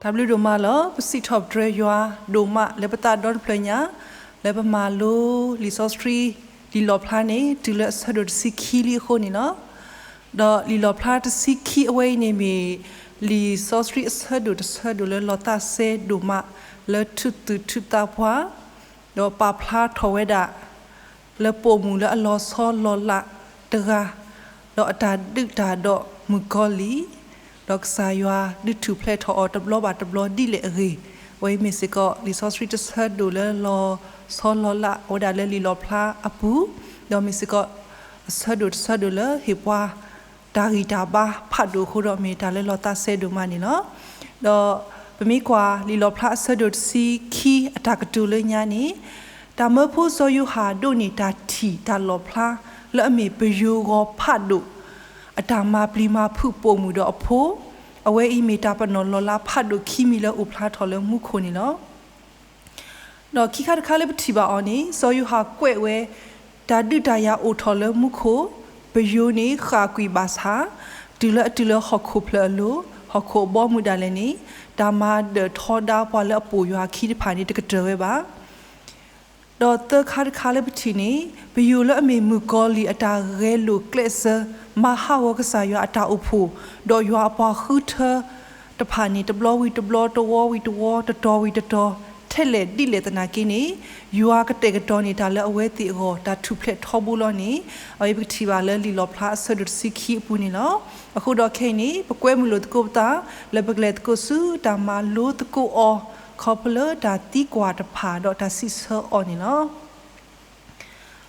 တၢ်ဘျုးဒိၣ်မးလီၤ. ပစံးထီၣ်ပတြၢၤယွၤဒိၣ်မးလၢပသးဒီတဖျၢၣ်ညါ, လၢပမၤလိလံာ်စီဆှံ လံာ်လီၣ်ဖျါန့ၣ် တုၤလၢအဆၢဒိၣ်တဆံခံလံအဃိန့ၣ်လီၤ. ဒီးလံာ်လီၣ်ဖျါတဆံခံအဝဲအံၤန့ၣ်မ့ၢ် လံာ်စီဆှံအဆၢဒိၣ်တဆၢဒိၣ်လၢလီၤသးစဲဒိၣ်မး လၢထူၣ်သုးထူၣ်သးပှၢ် ဒီးပာ်ဖျါထီၣ်ဝဲဒၣ် လၢပိာ်မုၣ်လၢအလီၤဆီလီၤလးတဂၤ, ဒီးအတၢ်ဒုးတၢ်ဒီးမုၣ်ကီၤလံၢ်, ဒီးကစၢ်ယွၤဒုးထူၣ်ဖျဲးထီၣ်အီၤတဘျီဘၣ်တဘျီဒ်လဲၣ်အဂ့ၢ်, အဝဲအံၤမ့ၢ်စ့ၢ်ကီး လံာ်စီဆှံတဆၢဒိၣ်လၢလီၤဆီလီၤလးဝဲဒၣ်လၢလံာ်လီၣ်ဖျါအပူၤ, ဒီးမ့ၢ်စ့ၢ်ကီး အဆၢဒိၣ်တဆၢဒိၣ်လၢဟ့ၣ်ပှၤ တၢ်ဂံၢ်တၢ်ဘါဖးဒိၣ်အဃိဒီး မ့ၢ်တၢ်လၢလီၤသးစဲဒိၣ်မးန့ၣ်လီၤ. ဒီးပမ့ၢ်ကွၢ်လံာ်လီၣ်ဖျါအဆၢဒိၣ်တဆံခံအတၢ်ကတိၤလၢညါန့ၣ်, တၢ်မၢဖိစီၤယိၤဟၣ်ဒိးန့ၢ်တၢ်ထံၣ်တၢ်လီၣ်ဖျါ လၢအမ့ၢ်ပယိၤဂီၤဖးဒိၣ် အတၢ်မၤပျံၤမၤဖုးပိာ်မုၣ်ဒီးအဖိ, အဝဲအံၤမ့ၢ်တၢ်ပနီၣ်လီၤလးဖးဒိၣ်ခံမံၤလၢအိၣ်ဖျါထီၣ်လၢမူခိၣ်န့ၣ်လီၤ. ဒီးခံခါတခါလၢပထံၣ်ဘၣ်အီၤန့ၣ် စီၤယိၤဟၣ်ကွဲးဝဲ တၢ်ဒုးတၢ်ယၤအိၣ်ထီၣ်လၢမူခိၣ်, ပယိၤန့ၣ်ဃၣ်ကွံာ်ဘၣ်ဆၣ်, တုၤလၢအတုၤလၢဟီၣ်ခိၣ်ဖျၢၣ်အလိၤ, ဟီၣ်ခိၣ်အဘီအမုၢ်ဒၣ်လဲာ်န့ၣ်, တၢ်မၤဒၢၣ်ထီဒါပှၤလၢအပိာ်ယွၤအခံတဖၣ်န့ၣ် တကတၢၢ်ဝဲဘၣ်. ဒီးသၢခါတခါလၢပထံၣ်န့ၣ်, ပယိၤလၢအမ့ၢ်မုၣ်ကီၤလံၢ်အတၢ်ဂဲၤလိာ်ကျဲးစၢး မၤဟးဂီၤကစၢ်ယွၤအတၢ်အိၣ်ဖှိၣ်, ဒီးယွၤအပှၤဃုထၢတဖၣ်န့ၣ် တဘျီဝံၤတဘျီ တဝီဝံၤတဝီ တတီၤဝံၤတတီၤ ထဲလဲၣ်ဒ်လဲၣ်သနာ်က့န့ၣ်, ယွၤကတဲာ်ကတီၤန့ၢ်တၢ်လၢအဝဲသ့ၣ်အဂီၢ် တၢ်ထူၣ်ဖျဲးထီဘိလီၤန့ၣ်, အဝဲပကထံၣ်ဘၣ်လၢလံာ်လီၣ်ဖျါအဆၢဒိၣ်တဆံခံအပူၤန့ၣ်လီၤ. အဃိဒီးခဲအံၤန့ၣ် ပကွဲမုာ်လိာ်သကိးပသး လၢပကလဲၤသကိးဆူတၢ်မၤလိသကိးအီၤ ခီဖျိလၢတၢ်သံကွၢ်တဖၣ် ဒီးတၢ်စံးဆၢအီၤန့ၣ်လီၤ.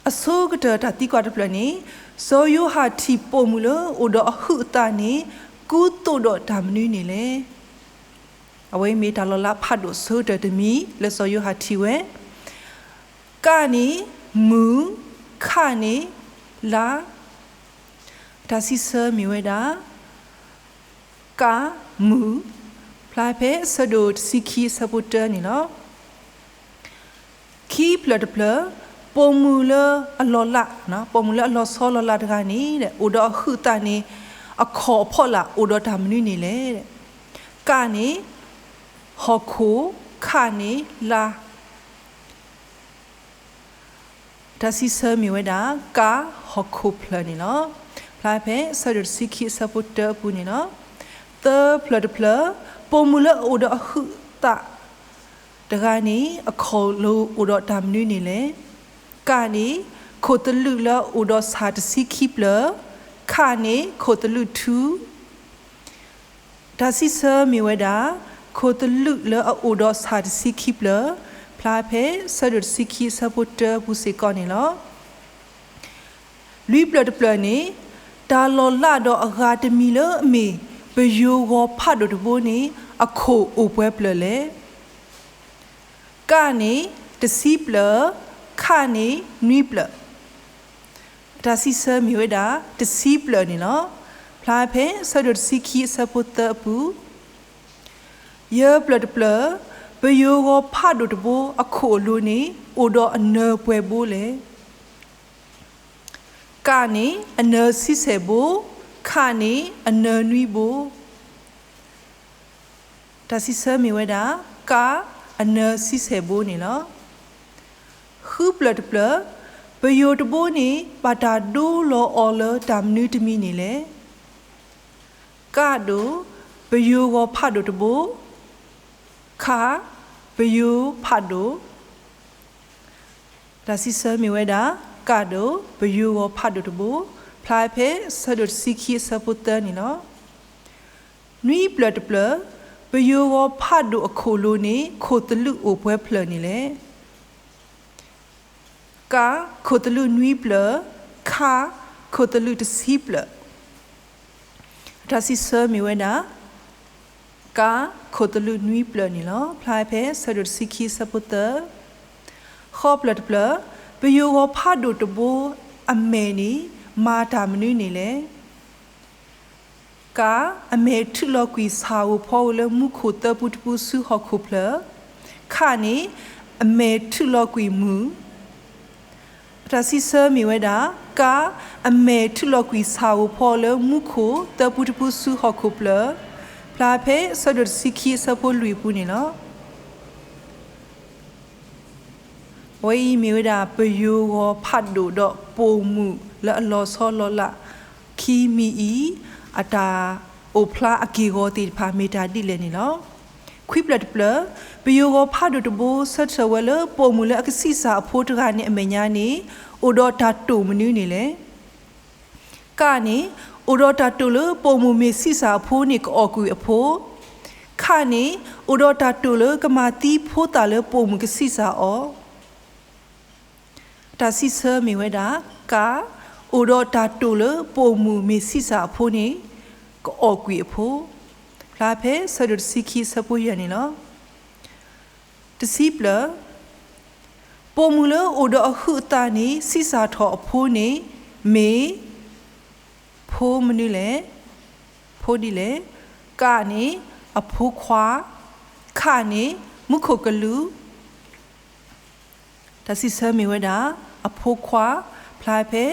အဆိကတၢၢ်တၢ်သံကွၢ်တဖျၢၣ်န့ၣ်, စီၤယိၤဟၣ်ထံၣ်ပိာ်မုၣ်လၢအိၣ်ဒီးအဟုးအသးန့ၣ် ကူသိးဒီးတၢ်မနုၤန့ၣ်လဲၣ်. အဝဲမ့ၢ်တၢ်လီၤလးဖးဒိၣ်အဆိကတၢၢ်တမံၤလၢစီၤယိၤဟၣ်ထံၣ်ဝဲ, က န့ၣ် မုၢ်, ခ န့ၣ် လါ, တၢ်စံးဆၢမ့ၢ်ဝဲဒၣ် က မုၢ်, ဖျါဖဲအဆၢဒိၣ်တဆံခံအဆၢဖိတၢန့ၣ်လီၤ. ခံဖျၢၣ်တဖျၢၣ်, ပိာ်မုၣ်လၢအလီၤလး, ပိာ်မုၣ်လၢအလီၤဆီလီၤလးတဂၤန့ၣ် အိၣ်ဒီးအဟုးအသးန့ၣ် အခီၣ်အဖီလာ်အိၣ်ဒီးတၢ်မနုၤန့ၣ်လဲၣ်. က န့ၣ် ဟီၣ်ခိၣ်, ခ န့ၣ် လါ, တၢ်စံးဆၢမ့ၢ်ဝဲဒၣ် က ဟီၣ်ခိၣ်ဖျၢၣ်န့ၣ်လီၤ. ဖျါဖဲအဆၢဒိၣ်တဆံခံအဆၢဖိတၢအပူၤန့ၣ်လီၤ. သၢဖျၢၣ်တဖျၢၣ်, ပိာ်မုၣ်လၢအအိၣ်ဒီးအဟုးအသးတဂၤန့ၣ် အခီၣ်လိၤအိၣ်ဒီးတၢ်မနုၤန့ၣ်လဲၣ်. က န့ၣ် ခိၣ်သလုးလၢအအိၣ်ဒီးဆၣ်တဆံခံဖျၢၣ်, ခ န့ၣ် ခိၣ်သလုးထူ တၢ်စံးဆၢမ့ၢ်ဝဲဒၣ် ခိၣ်သလုးလၢအအိၣ်ဒီးဆၣ်တဆံခံဖျၢၣ်, ဖျါဖဲဆၢဒိၣ်တဆံခံအဆၢဖိတၢအပူၤစ့ၢ်ကီးန့ၣ်လီၤ. လွံၢ်ဖျၢၣ်တဖျၢၣ်န့ၣ် တၢ်လီၤလးဒီးအဂၤတမံၤလၢအမ့ၢ် ပယိၤဂီၤဖးဒိၣ်တဘိန့ၣ် အခိၣ်အိၣ်ပှဲၤဖျၢၣ်လဲၣ်. က န့ၣ် တဆံဖျၢၣ်, ခ န့ၣ် နွံဖျၢၣ် တၢ်စံးဆၢမ့ၢ်ဝဲဒၣ် တဆံဖျၢၣ်န့ၣ်လီၤ. ဖျါဖဲဆၢဒိၣ်တဆံခံအဆၢဖိသၢအပူၤ, ယဲၢ်ဖျၢၣ်တဖျၢၣ်, ပယိၤဂီၤဖးဒိၣ်တဘိအခိၣ်အလိၤန့ၣ် အိၣ်ဒီးအနၢၤပှဲၤဘိလဲၣ်. က န့ၣ် အနၢၤဆံဆဲၣ်ဘိ, ခ န့ၣ် အနၢၤနွံဘိ တၢ်စံးဆၢမ့ၢ်ဝဲဒၣ် က အနၢၤဆံဆဲၣ်ဘိန့ၣ်လီၤ. ဃုဖျၢၣ်တဖျၢၣ်, ပယိၤတဘိန့ၣ် ဘၣ်တၢ်ဒိလီၤအီၤလၢတၢ်မနုၤတမံၤန့ၣ်လဲၣ်. က ဒိၣ်, ပယိၤဂီၤဖးဒိၣ်တဘိ, ခ ပယိၤဖးဒိၣ် တၢ်စံးဆၢမ့ၢ်ဝဲဒၣ် က ဒိၣ်, ပယိၤဂီၤဖးဒိၣ်တဘိ, ဖျါဖဲဆၢဒိၣ်တဆံခံအဆၢဖိသၢန့ၣ်လီၤ. နွံဖျၢၣ်တဖျၢၣ်, ပယိၤဂီၤဖးဒိၣ်အခိၣ်လိၤန့ၣ် ခိၣ်သလုးအိၣ်ပှဲၤဖျၢၣ်န့ၣ်လဲၣ်. က ခိၣ်သလုးနွံဖျၢၣ်, ခ ခိၣ်သလုးတဆံဖျၢၣ် တၢ်စံးဆၢမ့ၢ်ဝဲဒၣ် က ခိၣ်သလုးနွံဖျၢၣ်န့ၣ်လီၤ. ဖျါဖဲဆၢဒိၣ်တဆံခံအဆၢဖိသၢ. ဃိးဖျၢၣ်တဖျၢၣ်, ပယိၤဂီၤဖးဒိၣ်တဘိအမဲာ်န့ၣ် မၤတၢ်မနုၤန့ၣ်လဲၣ်. က အမဲာ်ထုးလီၤကွံာ်ဆၣ်ဧိၤဖီဧိၤလၢမူခိၣ်သၢပူတပူဆူဟီၣ်ခိၣ်ဖျၢၣ်, ခ န့ၣ် အမဲာ်ထုးလီၤကွံာ်မုၢ် တၢ်စံးဆၢမ့ၢ်ဝဲဒၣ် က အမဲာ်ထုးလီၤကွံာ်ဆၣ်ဧိၤဖီလၢမူခိၣ်သၢပူတပူဆူဟီၣ်ခိၣ်ဖျၢၣ်, ဖျါဖဲဆၢဒိၣ်တဆံခံအဆၢဖိလွံၢ်အပူၤန့ၣ်လီၤ. အဝဲအံၤမ့ၢ်ဝဲဒၣ် ပယိၤဂီၤဖးဒိၣ်ဒီးပိာ်မုၣ်လၢအလီၤဆီလီၤလးခံမံၤအံၤ အတၢ်အိၣ်ဖျါအက့ၢ်အဂီၤသ့ၣ်တဖၣ်မ့ၢ်တၢ်ဒ်လဲၣ်န့ၣ်လီၤ. ခွံဖျၢၣ်တဖျၢၣ်, ပယိၤဂီၤဖးဒိၣ်တဘိဆၢထၢၣ်ဝဲလၢပိာ်မုၣ်လၢအကဆံးစၢ်အဖိတဂၤန့ၣ်အမဲာ်ညါန့ၣ် အိၣ်ဒီးတၢ်တိာ်မနုၤန့ၣ်လဲၣ်. ကန့ၣ်, အိၣ်ဒီးတၢ်တိာ်လၢပိာ်မုၣ်မ့ၢ်ဆံးစၢ်အဖိန့ၣ်ကအီၣ်ကွံာ်အဖိ, ခန့ၣ်, အိၣ်ဒီးတၢ်တိာ်လၢကမၤသံဖိသၣ်လၢပိာ်မုၣ်ကဆံးစၢ်အီၤ အတၢ်စံးဆၢမ့ၢ်ဝဲဒၣ်, က, အိၣ်ဒီးတၢ်တိာ်လၢပိာ်မုၣ်မ့ၢ်ဆံးစၢ်အဖိန့ၣ် ကအီၣ်ကွံာ်အဖိ, ဖျါဖဲဆၢဒိၣ်တဆံခံအဆၢဖိယဲၢ်န့ၣ်လီၤ. တဆံဖျၢၣ်, ပိာ်မုၣ်လၢအိၣ်ဒီးအဟုးအသးန့ၣ် ဆံးစၢ်ထီၣ်အဖိန့ၣ် မ့ၢ် ဖိမနုၤလဲၣ်. ဖိဒ်လဲၣ်. ကန့ၣ် အဖိခွါ, ခန့ၣ် မူခိၣ်ကလူး တၢ်စံးဆၢမ့ၢ်ဝဲဒၣ် အဖိခွါ, ဖျါဖဲ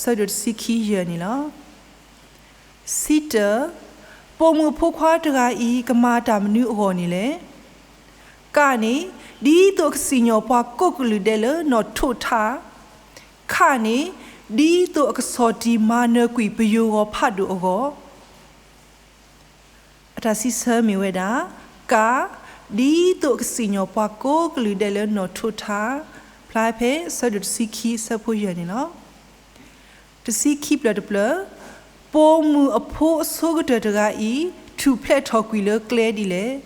ဆၢဒိၣ်တဆံခံယဲၢ်န့ၣ်လီၤ. ဆံတၢ, ပိာ်မုၣ်အဖိခွါတဂၤအံၤ ကမၤတၢ်မနုၤအဂီၢ်န့ၣ်လဲၣ်. ကန့ၣ် ဒ်သိးအကစံၣ်ညီၣ်ပှၤကိးကလုာ်ဒဲးလၢနီၣ်ထိးထါ, ခန့ၣ် ဒ်သိးအကဆီၣ်တံၢ်မၤနၢၤကွံာ်ပယိၤဂီၤဖးဒိၣ်အဂီၢ် အတၢ်စံးဆၢမ့ၢ်ဝဲဒၣ်, က, ဒ်သိးအကစံၣ်ညီၣ်ပှၤကိးကလုာ်ဒဲးလၢနီၣ်ထိးထါ, ဖျါဖဲဆၢဒိၣ်တဆံခံအဆၢဖိယဲၢ်န့ၣ်လီၤ. တဆံခံဖျၢၣ်တဖျၢၣ်, ပိာ်မုၣ်အဖိအဆိကတၢၢ်တဂၤအံၤ ထူၣ်ဖျဲးထီၣ်ကွံာ်လၢကျဲဒ်လဲၣ်.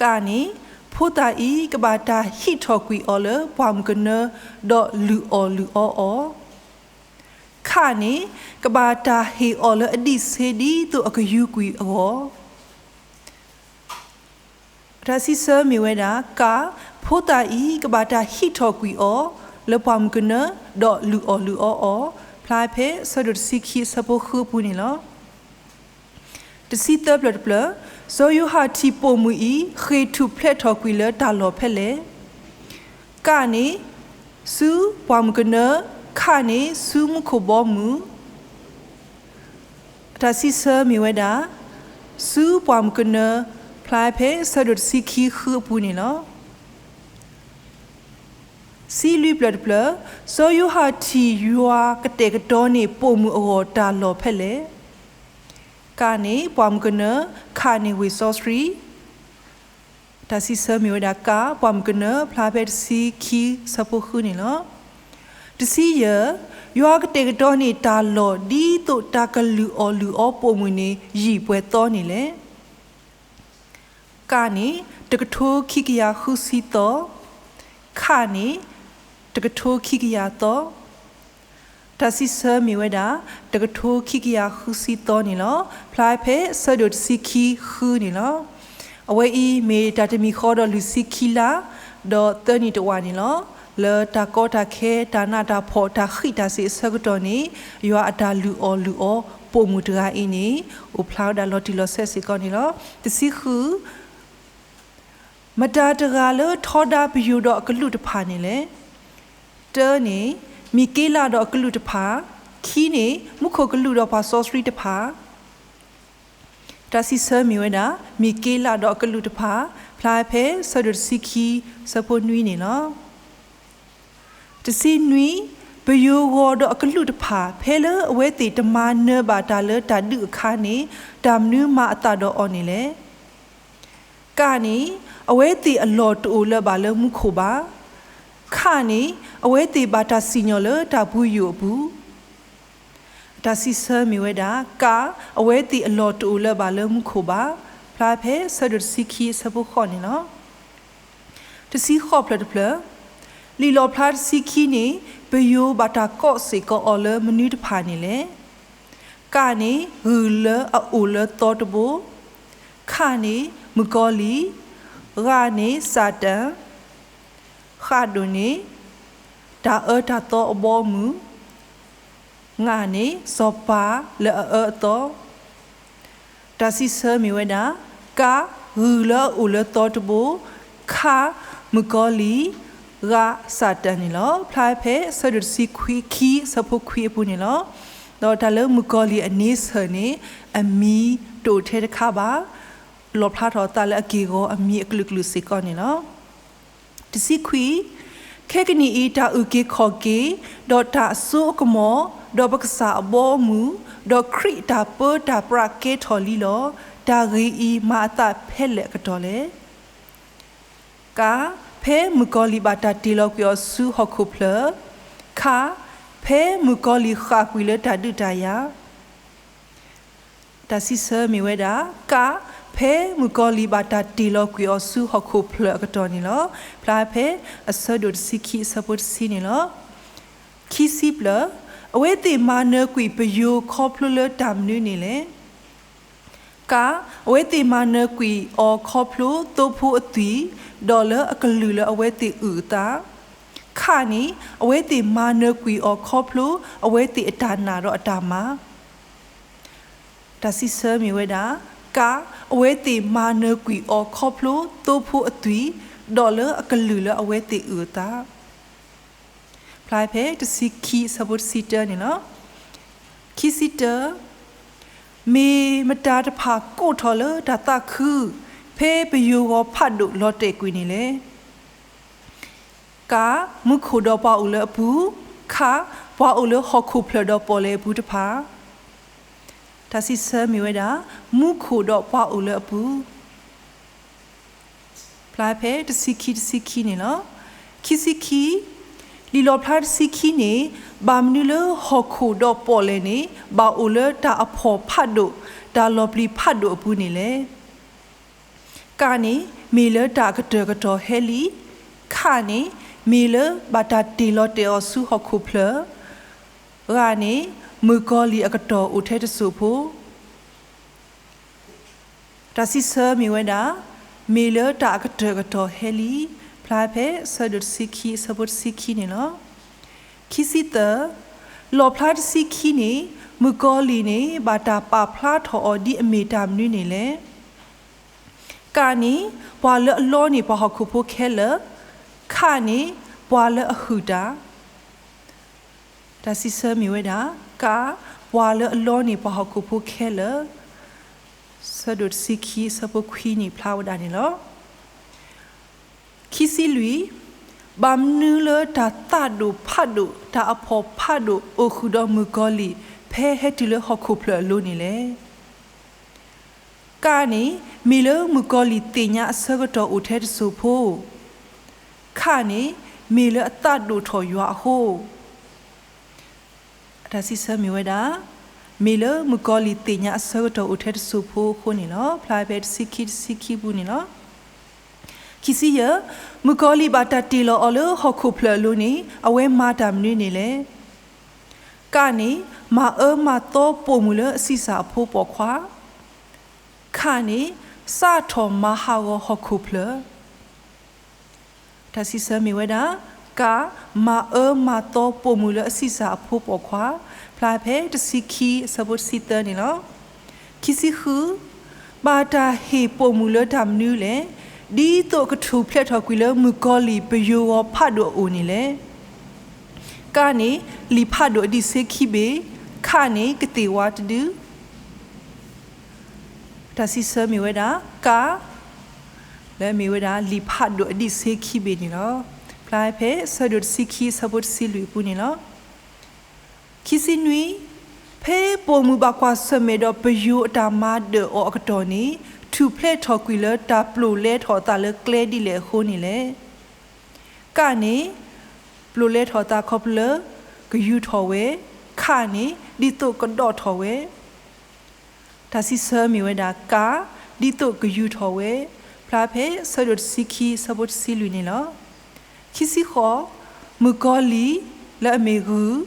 ကန့ၣ် ဖိသၣ်အံၤ ကဘၣ်တၢ်ဟံးထီၣ်ကွံာ်အီၤလၢပှၢ်မုၢ်ကနၢ ဒီးလုၢ်အီၣ်လုၢ်အီအီၤ, ခန့ၣ် ကဘၣ်တၢ်ဟ့ၣ်အီၤလၢအဒံးဆှ့ဒ်သိးအကယူၤကွံာ်အဂီၢ် တၢ်စံးဆၢမ့ၢ်ဝဲဒၣ်, က, ဖိသၣ်အံၤ ကဘၣ်တၢ်ဟံးထီၣ်ကွံာ်အီၤ လၢပှၢ်မုၢ်ကနၢ ဒီးလုၢ်အီၣ်လုၢ်အီအီၤ, ဖျါဖဲဆၢဒိၣ်တဆံခံအဆၢဖိဃုအပူၤန့ၣ်လီၤ. တဆံသၢဖျၢၣ်တဖျၢၣ်, စီၤယိၤဟၣ်ထံၣ်ပိာ်မုၣ်အံၤ ဃ့ၢ်ထူၣ်ဖျဲးထီၣ်ကွံာ်လၢတၢ်လီၢ်ဖဲလဲၣ်. ကန့ၣ် ဆူပှၢ်မုၢ်ကနၢ, ခန့ၣ် ဆူမူခိၣ်ဘီမုၢ် အတၢ်စံးဆၢမ့ၢ်ဝဲဒၣ်, ဆူပှၢ်မုၢ်ကနၢ, ဖျါဖဲဆၢဒိၣ်တဆံခံဃုအပူၤန့ၣ်လီၤ. တဆံလွံၢ်ဖျၢၣ်တဖျၢၣ်, စီၤယိၤဟၣ်ထံၣ်ယွၤကတဲာ်ကတီၤန့ၢ်ပိာ်မုၣ်အဂီၢ်တၢ်လီၢ်ဖဲလဲၣ်. ကန့ၣ် ပှၢ်မုၢ်ကနၢ, ခန့ၣ် ဝ့ၢ်စီဆှံ တၢ်စံးဆၢမ့ၢ်ဝဲဒၣ် က, ပှၢ်မုၢ်ကနၢ ဖျါဖဲတဆံခံဆၢဖိဃုန့ၣ်လီၤ. တဆံယဲၢ်, ယွၤကတဲာ်ကတီၤန့ၢ်တၢ်လီၢ် ဒ်သိးတၢ်ကလုၢ်အီၣ်လုၢ်အီပိာ်မုၣ်န့ၣ် ယံာ်ပှဲၤသီန့ၣ်လဲၣ်. ကန့ၣ် တကထိခံကယၤဃုဆံသီ, ခန့ၣ် တကထိခံကယၤသီ တၢ်စံးဆၢမ့ၢ်ဝဲဒၣ် တကထိခံကယၤဃုဆံသီန့ၣ်လီၤ. ဖျါဖဲဆၢဒိၣ်တဆံခံဃုန့ၣ်လီၤ. အဝဲအံၤမ့ၢ်တၢ်တမံၤဃီဒီးလွံၢ်ဆံခံလါ, ဒီးသၢနံၣ်တဝာ်န့ၣ်လီၤ. လၢတၢ်ကီတၢ်ခဲ တၢ်နးတၢ်ဖှီၣ် တၢ်ဃံးတၢ်စ့ၤအဆၢကတီၢ်န့ၣ် ယွၤအတၢ်လုၢ်အီၣ်လုၢ်အီပိာ်မုၣ်တဂၤအံၤန့ၣ် အိၣ်ဖျါဝဲဒၣ်လီၤတံၢ်လီၤဆဲးစ့ၢ်ကီးန့ၣ်လီၤ. တဆံဃု မတၤတဂၤလၢထီဒါပယိၤဒီးအကလူးတဖၣ်န့ၣ်လဲၣ်. တၢန့ၣ် မံၤက့လးဒီးအကလူးတဖၣ်, ခံန့ၣ် မူခိၣ်ကလူးဒီးပှၤစီဆှံတဖၣ် တၢ်စံးဆၢမ့ၢ်ဝဲဒၣ် မံၤက့လးဒီးအကလူးတဖၣ် ဖျါဖဲဆၢဒိၣ်တဆံခံ ဆၢဖိနွံန့ၣ်လီၤ. တဆံနွံ, ပယိၤဂီၤဒီးအကလူးတဖၣ် ဖဲလၢအဝဲသ့ၣ်တမၤနၢၤဘၣ်တၢ်လၢတၢ်ဒုးအခါန့ၣ် တၢ်မနုၤမၤအသးဒီးအီၤန့ၣ်လဲၣ်. ကန့ၣ် အဝဲသ့ၣ်အလီၢ်တအိၣ်လၢၤဘၣ်လၢမူခိၣ်ဘၣ်. ခန့ၣ် အဝဲသ့ၣ်ဘၣ်တၢ်စံၣ်ညီၣ်လၢတၢ်ပူၤယိာ်အပူၤ အတၢ်စံးဆၢမ့ၢ်ဝဲဒၣ် က, အဝဲသ့ၣ်အလီၢ်တအိၣ်လၢၤဘၣ်လၢမူခိၣ်ဘၣ်, ဖျါဖဲဆၢဒိၣ်တဆံခံအဆၢဖိဃိးန့ၣ်လီၤ. တဆံဃိးဖျၢၣ်တဖျၢၣ်, လံာ်လီၣ်ဖျါတဆံခံန့ၣ် ပယိၤဘၣ်တၢ်ကိးစ့ၢ်ကီးအီၤလၢမနုၤတဖၣ်န့ၣ်လဲၣ်. ကန့ၣ် ဂုၢ်လၢအအိၣ်လၢသီတဘိ, ခန့ၣ် မုၣ်ကီၤလံၢ်, ဂန့ၣ် စးတန်, ဃးဒိၣ်န့ၣ် တၢ်အၢတၢ်သီအဘီအမုၢ်, ငန့ၣ် စီၤပၤလၢအအၢအသီ တၢ်စံးဆၢမ့ၢ်ဝဲဒၣ် က, ဂုၢ်လၢအအိၣ်လၢသီတဘိ, ခ, မုၣ်ကီၤလံၢ်, ဂ, စးတန်န့ၣ်လီၤ. ဖျါဖဲဆၢဒိၣ်တဆံခံ ဆၢဖိခွံအပူၤန့ၣ်လီၤ. ဒီးတၢ်လၢမုၣ်ကီၤလံၢ်အန့ဆၢၣ်န့ၣ် အမံၤတအိၣ်ထဲတခါဘၣ်, လီၣ်ဖျါထီၣ်အသးလၢအက့ၢ်အဂီၤအမံၤအကလုာ်ကလုာ်စ့ၢ်ကီးန့ၣ်လီၤ. တဆံခွံ, ခဲကနံၣ်အံၤတၢ်အုၣ်က့ၤခီၣ်က့ၤ, ဒီးတၢ်အစိအကမီၤ, ဒီးပကစၢ်အဘီအမုၢ်, ဒီးခရံာ်အတၢ်ပၢတၢ်ပြးကဲထီၣ်လံလီၤ. တၢ်ဂ့ၢ်အံၤမၤအသးဖဲလဲၣ်အကတီၢ်လဲၣ်. က, ဖဲမုၣ်ကီၤလံၢ်ဘၣ်တၢ်တ့ၢ်လီၤကွံာ်အီၤဆူဟီၣ်ခိၣ်ဖျၢၣ်. ခ, ဖဲမုၣ်ကီၤလံၢ်ဃၣ်ကွံာ်လၢတၢ်ဒုးတၢ်ယၤ. တၢ်စံးဆၢမ့ၢ်ဝဲဒၣ်, က, ဖဲမုၣ်ကီၤလံၢ်ဘၣ်တၢ်တ့ၢ်လီၤကွံာ်အီၤဆူဟီၣ်ခိၣ်ဖျၢၣ်အကတီၢ်န့ၣ်လီၤ. ဖျါဖဲအဆၢဒိၣ်တဆံခံအဆၢဖိတဆံန့ၣ်လီၤ. ခံဆံပျၢၢ်, အဝဲသ့ၣ်မၤနၢၤကွံာ်ပယိၤခီဖျိလၢတၢ်မနုၤန့ၣ်လဲၣ်. က, အဝဲသ့ၣ်မၤနၢၤကွံာ်အီၤခီဖျိသိဖိအသွံၣ်, ဒီးလၢအကလုၢ်လၢအဝဲသ့ၣ်အုၣ်အသး. ခန့ၣ် အဝဲသ့ၣ်မၤနၢၤကွံာ်အီၤခီဖျိအဝဲသ့ၣ်အတၢ်နာ်ဒီးအတၢ်မၤ. တၢ်စံးဆၢမ့ၢ်ဝဲဒၣ်, က, အဝဲသ့ၣ်မၤနၢၤကွံာ်အီၤခီဖျိသိဖိအသွံၣ်, ဒီးလၢအကလုၢ်လၢအဝဲသ့ၣ်အုၣ်အသး. ဖျါဖဲတဆံခံအဆၢဖိတဆံတၢန့ၣ်လီၤ. ခံဆံတၢ, မ့ၢ်မတၤတဖၣ်ကိးထီၣ်လၢတၢ်သးခု, ဖဲပယိၤဂီၤဖးဒိၣ်လီၤတဲာ်ကွံာ်န့ၣ်လဲၣ်. က, မူခိၣ်ဒီးပှၤအိၣ်လၢအပူၤ, ခ, ပှၤအိၣ်လၢဟီၣ်ခိၣ်ဖျၢၣ်ဒီးပီၣ်လဲၣ်အပူၤတဖၣ်. တၢ်စံးဆၢမ့ၢ်ဝဲဒၣ်, မူခိၣ်ဒီးပှၤအိၣ်လၢအပူၤ. ဖျါဖဲတဆံခံတဆံခံန့ၣ်လီၤ. ခံဆံခံ, လံာ်လီၣ်ဖျါတဆံခံန့ၣ်, ဘၣ်မနုၤလၢဟီၣ်ခိၣ်ဒီးပီၣ်လဲၣ်န့ၣ် ဘၣ်အိၣ်လၢတၢ်အဖှီၣ်ဖးဒိၣ်, တၢ်လီၤပျံၤဖးဒိၣ်အပူၤန့ၣ်လဲၣ်. ကန့ၣ် မ့ၢ်လၢတၢ်အကတၢၢ်ကတီၢ်ဟဲလံ. ခန့ၣ် မ့ၢ်လၢဘၣ်တၢ်တ့ၢ်လီၤတဲာ်အီၤဆူဟီၣ်ခိၣ်ဖျၢၣ်. ဂန့ၣ် မုၣ်ကီၤလံၢ်အကတီၢ်အိၣ်ထဲတစိၢ်ဖိ. တၢ်စံးဆၢမ့ၢ်ဝဲဒၣ်, မ့ၢ်လၢတၢ်အကတၢၢ်ကတီၢ်ဟဲလံ. ဖျါဖဲအဆၢဒိၣ်တဆံခံအဆၢဖိတဆံခံန့ၣ်လီၤ. ခံဆံသၢ, လီၣ်ဖျါတဆံခံန့ၣ် မုၣ်ကီၤလံၢ်န့ၣ် ဘၣ်တၢ်ပာ်ဖျါထီၣ်အီၤဒ်အမ့ၢ်တၢ်မနုၤန့ၣ်လဲၣ်. ကန့ၣ် ပှၤလၢအလီန့ၢ်ပှၤဟီၣ်ခိၣ်ဖိခဲလၢာ်. ခန့ၣ် ပှၤလၢအဟုၣ်တၢ်. တၢ်စံးဆၢမ့ၢ်ဝဲဒၣ်, က ပှၤလၢအလီန့ၢ်ပှၤဟီၣ်ခိၣ်ဖိခဲလၢာ်. ဆၢဒိၣ်တဆံခံအဆၢဖိခွံန့ၣ်ဖျါဝဲဒၣ်န့ၣ်လီၤ. ခံဆံလွံၢ်, ဘၣ်မနုၤလၢတၢ်သးဒိၣ်ဖးဒိၣ် တၢ်အဖှီၣ်ဖးဒိၣ်အိၣ်ဃုာ်ဒီးမုၣ်ကီၤလံၢ် ဖဲဟဲတုၤလၢဟီၣ်ခိၣ်ဖျၢၣ်အလိၤန့ၣ်လဲၣ်. ကန့ၣ် မ့ၢ်လၢမုၣ်ကီၤလံၢ်သ့ၣ်ညါအဆၢကတီၢ်အိၣ်ထဲတစိၢ်ဖိ. ခန့ၣ် မ့ၢ်လၢအသးဒိၣ်ထီၣ်ယွၤအဃိ. တၢ်စံးဆၢမ့ၢ်ဝဲဒၣ်, မ့ၢ်လၢမုၣ်ကီၤလံၢ်သ့ၣ်ညါအဆၢကတီၢ်အိၣ်ထဲတစိၢ်ဖိအဃိန့ၣ်လီၤ. ဖျါဖဲတဆံခံတဆံခံပူၤန့ၣ်လီၤ. ခံဆံယဲၢ်, မုၣ်ကီၤလံၢ်ဘၣ်တၢ်တ့ၢ်လီၤအီၤလၢဟီၣ်ခိၣ်ဖျၢၣ်အလိၤန့ၣ် အဝဲမၤတၢ်မနုၤန့ၣ်လဲၣ်. ကန့ၣ် မၤအၢမၤသီပိာ်မုၣ်လၢအဆံးစၢ်အဖိပိာ်ခွါ. ခန့ၣ် စးထီၣ်မၤဟးဂီၤဟီၣ်ခိၣ်ဖျၢၣ်. တၢ်စံးဆၢမ့ၢ်ဝဲဒၣ်, က မၤအၢမၤသီပိာ်မုၣ်လၢအဆံးစၢ်အဖိပိာ်ခွါ. ဖျါဖဲတဆံခံအဆၢဖိတဆံသၢန့ၣ်လီၤ. ခံဆံဃု, ဘၣ်တၢ်ဟ့ၣ်ပိာ်မုၣ်လၢတၢ်မနုၤလဲၣ်. ဒ်သိးကထူၣ်ဖျဲးထီၣ်ကွံာ်လၢမုၣ်ကီၤလံၢ်ပယိၤဂီၤဖးဒိၣ်အအိၣ်န့ၣ်လဲၣ်. ကန့ၣ် လံာ်ဖးဒိၣ်အဒံးဆှၢခံဘ့ၣ်. ခန့ၣ် ကသ့ၣ်ဝါတဒု. တၢ်စံးဆၢမ့ၢ်ဝဲဒၣ်, က လၢအမ့ၢ်ဝဲဒၣ် လံာ်ဖးဒိၣ်အဒံးဆှၢခံဘ့ၣ်န့ၣ်လီၤ. ဖျါဖဲအဆၢဒိၣ်တဆံခံအဆၢဖိတဆံလွံၢ်အပူၤန့ၣ်လီၤ. ခံဆံနွံ, ဖဲပိာ်မုၣ်ဘၣ်ကွၢ်ဆၢၣ်မဲာ်ဒီးပယိၤအတၢ်မၤဒၢၣ်အီၤအကတီၢ်န့ၣ် ထူၣ်ဖျဲးထီၣ်ကွံာ်လၢတၢ်ပျိာ်လဲထီၣ်အသးလၢကျဲဒ်လဲၣ်အဃိန့ၣ်လဲၣ်. ကန့ၣ် ပျိာ်လဲထီၣ်အသးခီဖျိလၢ ကယူၤထီၣ်ဝဲ. ခန့ၣ် ဒ်သိးကဒီးထီၣ်ဝဲ. တၢ်စံးဆၢမ့ၢ်ဝဲဒၣ် က ဒ်သိးကယူၤထီၣ်ဝဲ. ဖျါဖဲအဆၢဒိၣ်တဆံခံအဆၢဖိတဆံလွံၢ်န့ၣ်လီၤ. ခံဆံဃိး, မုၣ်ကီၤလံၢ်လၢအမ့ၢ်ဂုၢ်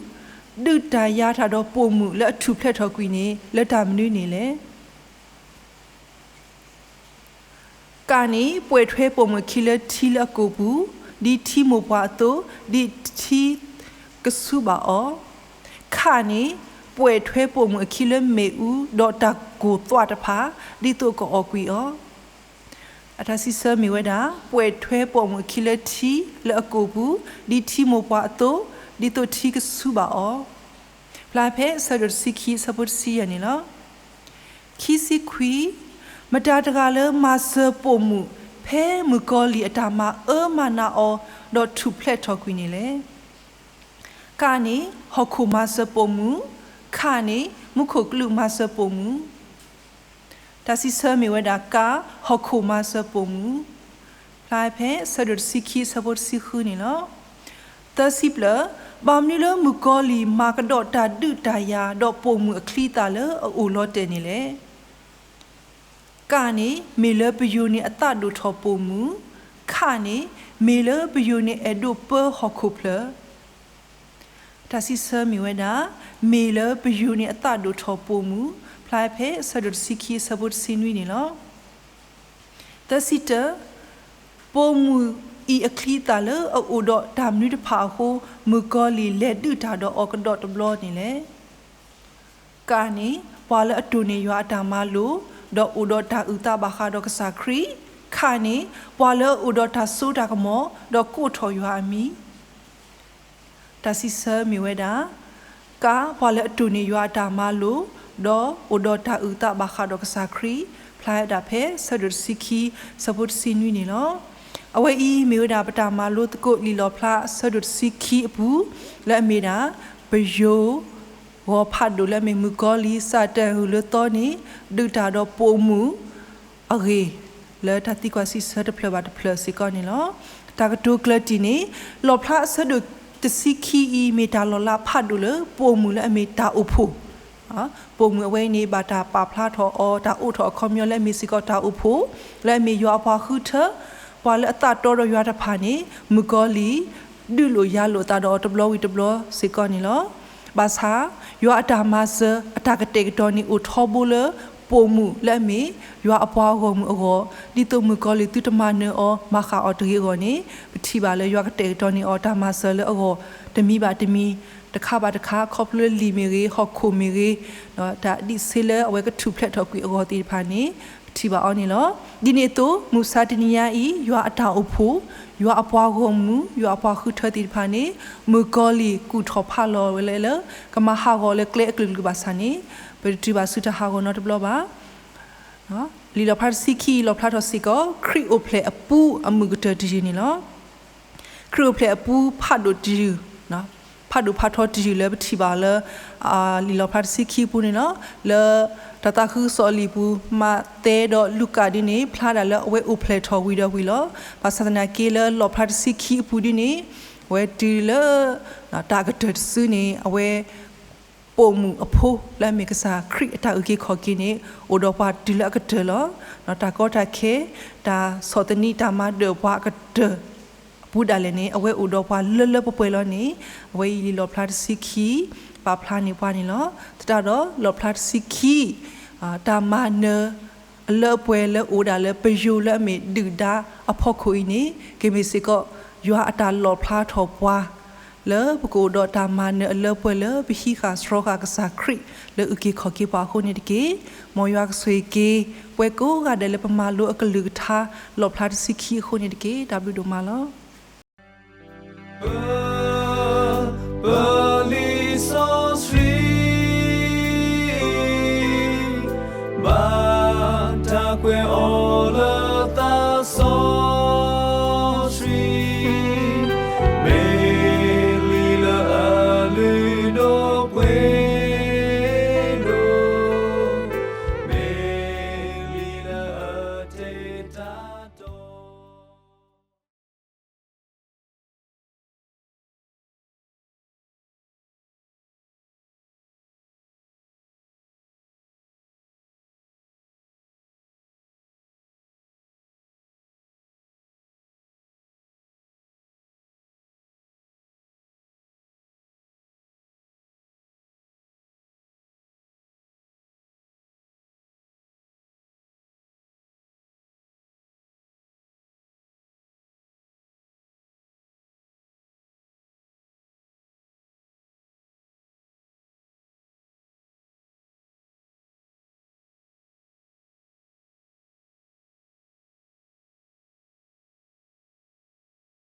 ဒုးတၢ်ယၤတၢ်ဒီးပိာ်မုၣ်လၢအထူၣ်ဖျဲးထီၣ်ကွံာ်န့ၣ် လၢတၢ်မနုၤန့ၣ်လဲၣ်. ကန့ၣ် ပှဲၢ်ထွဲပိာ်မုၣ်အခံလၢထံလၢအကိာ်ပူၤ, ဒ်ထံမိၢ်ပှၢ်အသိး, ဒ်ထံကဆူဘၣ်အီၤ. ခန့ၣ် ပှဲၢ်ထွဲပိာ်မုၣ်အခံလၢမ့ၣ်အူ ဒီးတၢ်ကိၢ်သွးတဖၣ်, ဒ်သိးကအီၣ်ကွံာ်အီၤ. အတၢ်စံးဆၢမ့ၢ်ဝဲဒၣ် ပှဲၢ်ထွဲပိာ်မုၣ်အခံလၢထံလၢအကိာ်ပူၤ, ဒ်ထံမိၢ်ပှၢ်အသိး, ဒ်သိးထံကဆူဘၣ်အီၤ. ဖျါဖဲအဆၢဒိၣ်တဆံခံ အဆၢဖိတဆံယဲၢ်န့ၣ်လီၤ. ခံဆံခွံ, မတၤတဂၤလၢမၤစၢၤပိာ်မုၣ် ဖဲမုၣ်ကီၤလံၢ်အတၢ်မၤအၢမၤနးအီၤ ဒီးထူၣ်ဖျဲးထီၣ်ကွံာ်န့ၣ်လဲၣ်. က န့ၣ် ဟီၣ်ခိၣ်မၤစၢၤပိာ်မုၣ်, ခ န့ၣ် မူခိၣ်ကလူးမၤစၢၤပိာ်မုၣ်. တၢ်စံးဆၢမ့ၢ်ဝဲဒၣ် က ဟီၣ်ခိၣ်မၤစၢၤပိာ်မုၣ်, ဖျါဖဲအဆၢဒိၣ်တဆံခံ အဆၢဖိတဆံဃုန့ၣ်လီၤ. သၢဆံဖျၢၣ်, ဘၣ်မနုၤလၢမုၣ်ကီၤလံၢ်မၤကဒီးတၢ်ဒုးတၢ်ယၤ ဒီးပိာ်မုၣ်အချံအသၣ်လၢအအိၣ်လီၤတဲာ်န့ၣ်လဲၣ်. က န့ၣ် မ့ၢ်လၢပယိၤန့ၣ်အသးဒိၣ်ထီၣ်ပိာ်မုၣ်, ခ န့ၣ် မ့ၢ်လၢပယိၤန့ၣ်အဲၣ်ဒိးပၢဟီၣ်ခိၣ်ဖျၢၣ်. တၢ်စံးဆၢမ့ၢ်ဝဲဒၣ် မ့ၢ်လၢပယိၤန့ၣ်အသးဒိၣ်ထီၣ်ပိာ်မုၣ်, ဖျါဖဲအဆၢဒိၣ်တဆံခံ အဆၢဖိတဆံနွံန့ၣ်လီၤ. သၢဆံတၢ, ပိာ်မုၣ်အံၤအချံအသၣ်လၢအအိၣ်ဒီးတၢ်မနုၤတဖၣ်အဃိ မုၣ်ကီၤလံၢ်လဲၤဒုးတၢ်ဒီးအီၤကဒီးတဘျီန့ၣ်လဲၣ်. က န့ၣ် ပှၤလၢအတိၢ်န့ၢ်ယွၤအတၢ်မၤလိာ် ဒီးအိၣ်ဒီးတၢ်အုၣ်သးဘၣ်ဃးဒီးကစၢ်ခရံာ်, ခ န့ၣ် ပှၤလၢအအိၣ်ဒီးတၢ်စိတၢ်ကမီၤ ဒီးကိးထီၣ်ယွၤအမံၤ. တၢ်စံးဆၢမ့ၢ်ဝဲဒၣ် က ပှၤလၢအတိၢ်န့ၢ်ယွၤအတၢ်မၤလိာ် ဒီးအိၣ်ဒီးတၢ်အုၣ်သးဘၣ်ဃးဒီးကစၢ်ခရံာ် ဖျါဝဲဒၣ်ဖဲအဆၢဒိၣ်တဆံခံ အဆၢဖိတဆံနွံန့ၣ်လီၤ. အဝဲအံၤမ့ၢ်ဝဲဒၣ်ပတၢ်မၤလိသကိးလံာ်လီၣ်ဖျါအဆၢဒိၣ်တဆံခံအပူၤ လၢအမ့ၢ်ဒၣ် ပယိၤ ဂီၤဖးဒိၣ်လၢအမ့ၢ်မုၣ်ကီၤလံၢ် စးတၢ်အုၣ်လၢသီန့ၣ် ဒုးတၢ်ဒီးပိာ်မုၣ် အဂ့ၢ် လၢတၢ်သံကွၢ်စံးဆၢတဖျၢၣ်ဘၣ်တဖျၢၣ်စ့ၢ်ကီးန့ၣ်လီၤ. တၢ်ကတိၤကျၢၢ်တံၢ်န့ၣ် လီၣ်ဖျါအဆၢဒိၣ်တဆံခံအံၤ မ့ၢ်တၢ်လီၤလးဖးဒိၣ်လၢပိာ်မုၣ်လၢအမ့ၢ်တၢ်အိၣ်ဖှိၣ်, ပိာ်မုၣ်အဝဲအံၤန့ၣ် ဘၣ်တၢ်ပာ်ဖျါထီၣ်အီၤ တၢ်အိးထီၣ်အခီပညီလၢအမ့ၢ်စ့ၢ်ကီးတၢ်အိၣ်ဖှိၣ် လၢအမ့ၢ်ယွၤအပှၤဃုထၢ ပှၤလၢအသးတီဒီးယွၤတဖၣ်န့ၣ် မုၣ်ကီၤလံၢ် ဒုးလိာ်ယၤလိာ်အသးဒီးအီၤတဘျီဝံၤတဘျီစ့ၢ်ကီးန့ၣ်လီၤ. ဘၣ်ဆၣ် ယွၤအတၢ်မၤစၢၤအတၢ်ကတဲာ်ကတီၤန့ၣ် အိၣ်ထီဘိလၢပိာ်မုၣ်လၢအမ့ၢ်ယွၤအပှၤဂီၢ်မုၢ်အဂီၢ် ဒ်သိးမုၣ်ကီၤလံၢ်သုတမၤနၢၤအီၤ မၤဃၣ်အီၤတဂ့ၤအဂီၢ်န့ၣ် ပထံၣ်ဘၣ်လၢယွၤကတဲာ်ကတီၤန့ၢ်အီၤတၢ်မၤစၢၤလၢအဂီၢ် တမံၤဘၣ်တမံၤ တခါဘၣ်တခါ ခီဖျိလၢလံာ်မ့ၢ်ဂ့ၤ ဟီၣ်ခိၣ်မ့ၢ်ဂ့ၤ တၢ်ဒံးဆ့လၢအဝဲကထူၣ်ဖျဲးထီၣ်ကွံာ်အဂီၢ်သ့ၣ်တဖၣ်န့ၣ် ပထံၣ်ဘၣ်အီၤန့ၣ်လီၤ. ဒ်န့ၣ်အသိး မုၢ်မဆါတနံၤညါအံၤ ယွၤအတၢ်အိၣ်ဖှိၣ် ယွၤအပှၤဂီၢ်မုၢ် ယွၤအပှၤဃုထၢသ့ၣ်တဖၣ်န့ၣ် မုၣ်ကီၤလံၢ်ကူၣ်ထီၣ်ဖးလီၤဝဲလၢ ကမၤဟးဂီၤလၢကျဲအကလုာ်ကလုာ်ဘၣ်ဆၣ်န့ၣ် ပတတုၤဘၣ်ဆူတၢ်ဟးဂီၤနီတဘျီဘၣ်. လံာ်လီၣ်ဖျါတဆံခံ လီၣ်ဖျါထီၣ်စ့ၢ်ကီး ခရံာ်အိၣ်ဖျဲၣ်အပူအမုာ်ကတၢၢ်တယုၢ်န့ၣ်လီၤ. ခရံာ်အိၣ်ဖျဲၣ်အပူဖးဒိၣ်တယုၢ်, ဖးဒိၣ်ဖးထီတယုၢ်လၢပထံၣ်ဘၣ်လၢ လံာ်လီၣ်ဖျါတဆံခံအပူၤန့ၣ်လီၤ. လၢတၢ်သးခုကစီၣ်လံာ်ပူၤ မးသဲဒီးလူၤကၣ်ဒ်န့ၣ် ဖျါဒၣ်လၢအဝဲအိၣ်ဖျဲၣ်ထီၣ်ဝံၤဒီးဝံၤလီၤ. ဘၣ်ဆၣ်သနာ်က့လၢလီၣ်ဖျါတဆံခံအပူၤဒ်န့ၣ် အဝဲတုၤလၢ တၢ်ကတၢၢ်တစုန့ၣ် အဝဲ ပိာ်မုၣ်အဖိလၢအမ့ၢ်ကစၢ်ခရံာ်အတၢ်အုၣ်က့ၤခီၣ်က့ၤန့ၣ် အိၣ်ဒီးပှၤတုၤလၢအကတၢၢ်လီၤ. တၢ်ကီတၢ်ခဲ တၢ်ဆီၣ်သနံး တၢ်မၤဒၢၣ်ပှၤအကတၢၢ် အပူၤဒၣ်လဲာ်န့ၣ် အဝဲအိၣ်ဒီးပှၤလၢလၢပှဲၤပှဲၤလီၤန့ၣ် အဝဲအံၤလံာ်လီၣ်ဖျါတဆံခံ ပာ်ဖျါန့ၢ်ပှၤန့ၣ်လီၤ. သတးဒီးလီၣ်ဖျါတဆံခံ တၢ်မၤနၢၤ အလၢအပှဲၤလၢအိၣ်ဒၣ်လၢပယိၤလၢအမ့ၢ်ဒုၣ်ဒါအဖီခိၣ်အံၤန့ၣ် ကမ့ၢ်စ့ၢ်ကီး ယွၤအတၢ်လီၣ်ဖျါထီၣ်ပှၤ လၢပကအိၣ်ဒီးတၢ်မၤနၢၤအလၢပှဲၤလၢပဟံးဃာ်စှီဃာ်ကစၢ်ခရံာ်လၢအုၣ်က့ၤခီၣ်က့ၤပှၤအဃိန့ၣ်တက့ၢ်. မ်ယွၤကဆိၣ်ဂ့ၤက့ၤ ပှၤကိးဂၤဒဲးလၢပမၤလိအကလုၢ်ကထါ လီၣ်ဖျါတဆံခံအဃိန့ၣ်တက့ၢ်. တၢ်ဘျုးဒိၣ်မးလီၤ. ပ